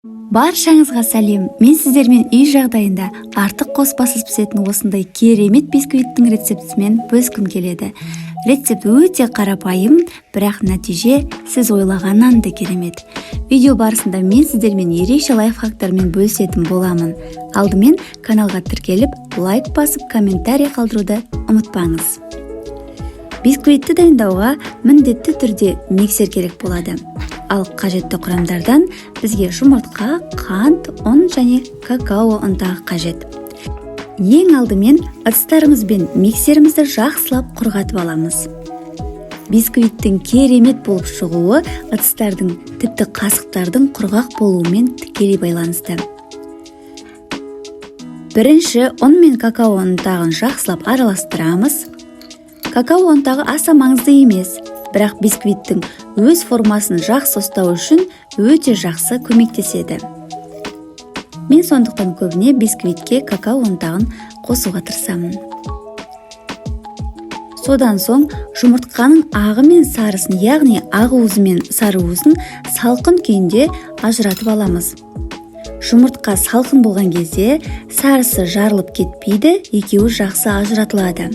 Баршаңызға сәлем! Мен сіздермен үй жағдайында артық қоспасыз пісетін осындай керемет бисквиттің рецептісімен бөліскім келеді. Рецепт өте қарапайым, бірақ нәтиже сіз ойлағаннан да керемет. Видео барысында мен сіздермен ерекше лайфхактармен бөлісетін боламын. Алдымен каналға тіркеліп, лайк басып, комментарий қалдыруды ұмытпаңыз. Бисквитті дайындауға міндетті түрде миксер керек болады. Ал қажетті құрамдардан бізге жұмыртқа, қант, ұн және какао ұнтағы қажет. Ең алдымен ыдыстарымыз бен миксерімізді жақсылап құрғатып аламыз. Бисквиттің керемет болып шығуы ыдыстардың, тіпті қасықтардың құрғақ болуымен тікелей байланысты. Бірінші ұн мен какао ұнтағын жақсылап араластырамыз. Какао ұнтағы аса маңызды емес, бірақ бисквиттің өз формасын жақсы ұстау үшін өте жақсы көмектеседі. Мен сондықтан көбіне бисквитке какао ұнтағын қосуға тырысамын. Содан соң жұмыртқаның ағы мен сарысын, яғни ақ уызы мен сары уызын салқын күйінде ажыратып аламыз. Жұмыртқа салқын болған кезде сарысы жарылып кетпейді, екеуі жақсы ажыратылады.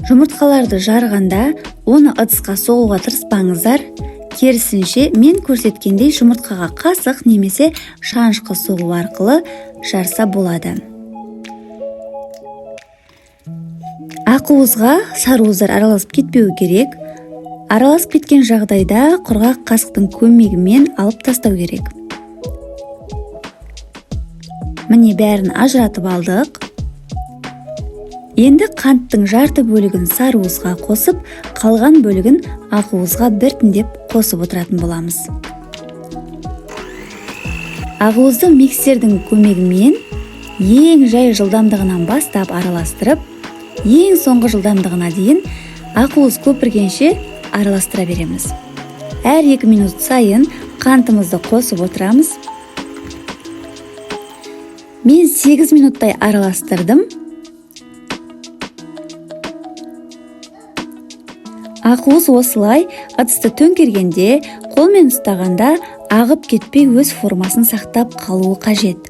Жұмыртқаларды жарғанда оны ыдысқа соғуға тырыспаңыздар. Керісінше, мен көрсеткендей жұмыртқаға қасық немесе шанышқы соғу арқылы жарса болады. Ақуызға сарыуыздар араласып кетпеуі керек. Араласып кеткен жағдайда құрғақ қасықтың көмегімен алып тастау керек. Міне, бәрін ажыратып алдық. Енді қанттың жарты бөлігін сарыуызға қосып, қалған бөлігін ақуызға біртіндеп қосып отыратын боламыз. Ақуызды миксердің көмегімен ең жай жылдамдығынан бастап араластырып, ең соңғы жылдамдығына дейін ақуыз көпіргенше араластыра береміз. Әр 2 минут сайын қантымызды қосып отырамыз. Мен 8 минуттай араластырдым. Ақуыз осылай ыдысты төңкергенде, қолмен ұстағанда ағып кетпей өз формасын сақтап қалуы қажет.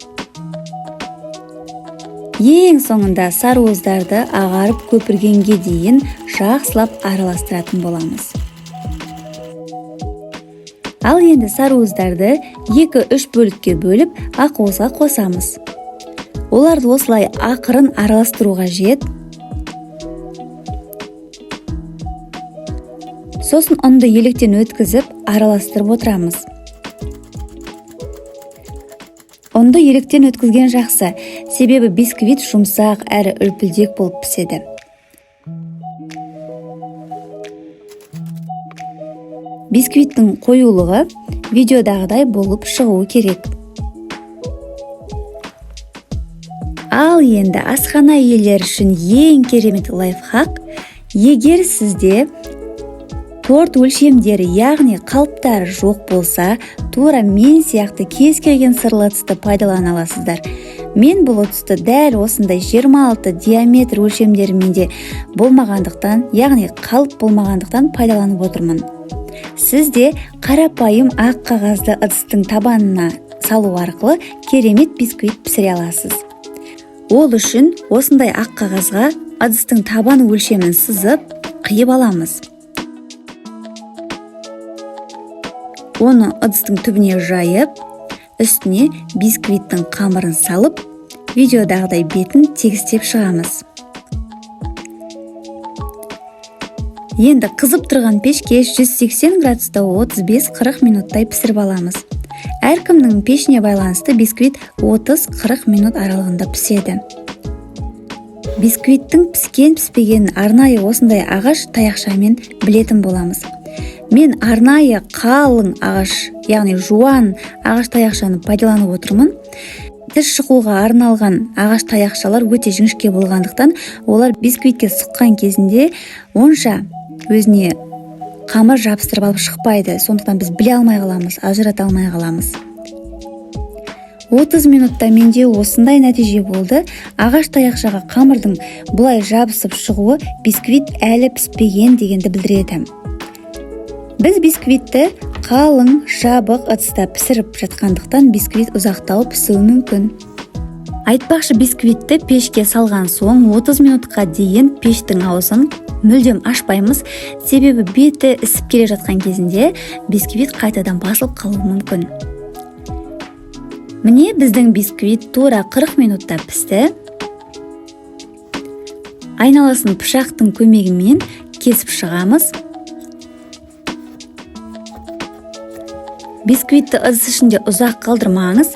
Ең соңында сарыуыздарды ағарып көпіргенге дейін жақсылап араластыратын боламыз. Ал енді сарыуыздарды 2-3 бөлікке бөліп ақуызға қосамыз. Оларды осылай ақырын араластыру қажет. Сосын ұнды електен өткізіп, араластырып отырамыз. Ұнды електен өткізген жақсы, себебі бисквит жұмсақ әрі үлпілдек болып піседі. Бисквиттің қоюлығы видеодағыдай болып шығуы керек. Ал енді асхана иелері үшін ең керемет лайфхак: егер сізде торт өлшемдері, яғни қалыптары жоқ болса, тура мен сияқты кез келген сырлы ыдысты пайдалана аласыздар. Мен бұл ыдысты дәл осындай 26 диаметр өлшемдері менде болмағандықтан, яғни қалып болмағандықтан пайдаланып отырмын. Сіз де қарапайым ақ қағазды ыдыстың табанына салу арқылы керемет бисквит пісіре аласыз. Ол үшін осындай ақ қағазға ыдыстың табан өлшемін сызып, қиып аламыз. Оны ыдыстың түбіне жайып, үстіне бисквиттің қамырын салып, видеодағыдай бетін тегістеп шығамыз. Енді қызып тұрған пешке 180 градуста 35-40 минуттай пісіріп аламыз. Әркімнің пешіне байланысты бисквит 30-40 минут аралығында піседі. Бисквиттің піскен піспегенін арнайы осындай ағаш таяқшамен білетін боламыз. Мен арнайы қалың ағаш, яғни жуан ағаш таяқшаны пайдаланып отырмын. Тіс шықуға арналған ағаш таяқшалар өте жіңішке болғандықтан, олар бисквитке сұққан кезінде онша өзіне қамыр жабыстырып алып шықпайды. Сондықтан біз біле алмай қаламыз, ажырата алмай қаламыз. 30 минутта менде осындай нәтиже болды. Ағаш таяқшаға қамырдың бұлай жабысып шығуы бисквит әлі піспеген дегенді білдіреді. Біз бисквитті Қалың, жабық ыдыста пісіріп жатқандықтан, бисквит ұзақтау пісуі мүмкін. Айтпақшы, бисквитті пешке салған соң 30 минутқа дейін пештің аузын мүлдем ашпаймыз, себебі беті ісіп келе жатқан кезінде бисквит қайтадан басылып қалуы мүмкін. Міне, біздің бисквит тура 40 минутта пісті. Айналасын пышақтың көмегімен кесіп шығамыз. Бисквитті ыдыс ішінде ұзақ қалдырмаңыз.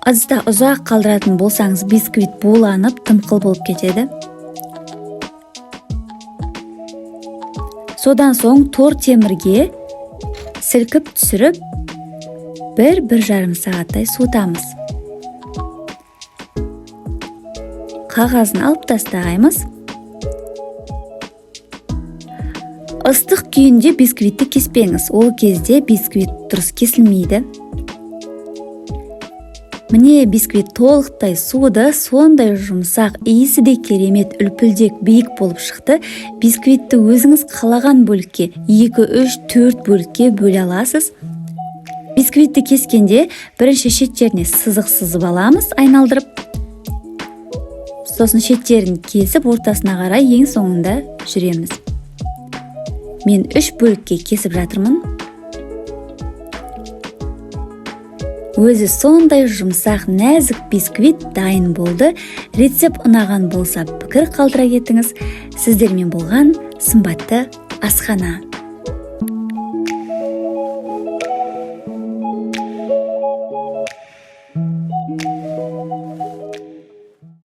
Ыдыста ұзақ қалдыратын болсаңыз, бисквит буланып, дымқыл болып кетеді. Содан соң тор темірге сілкіп түсіріп, 1-1,5 сағаттай суытамыз. Қағазын алып тастаймыз. Ыстық күйінде бисквитті кеспеңіз, ол кезде бисквит дұрыс кесілмейді. Міне, бисквит толықтай суыды, сондай жұмсақ, иісі де керемет, үлпілдек, биік болып шықты. Бисквитті өзіңіз қалаған бөлікке, 2, 3, 4 бөлікке бөле аласыз. Бисквитті кескенде бірінші шеттеріне сызық сызып аламыз, айналдырып, сосын шеттерін кесіп, ортасына қарай ең соңында жүреміз. Мен 3 бөлікке кесіп жатырмын. Өзі сондай жұмсақ, нәзік бисквит дайын болды. Рецепт ұнаған болса, пікір қалдыра кетіңіз. Сіздермен болған Сымбатты асхана.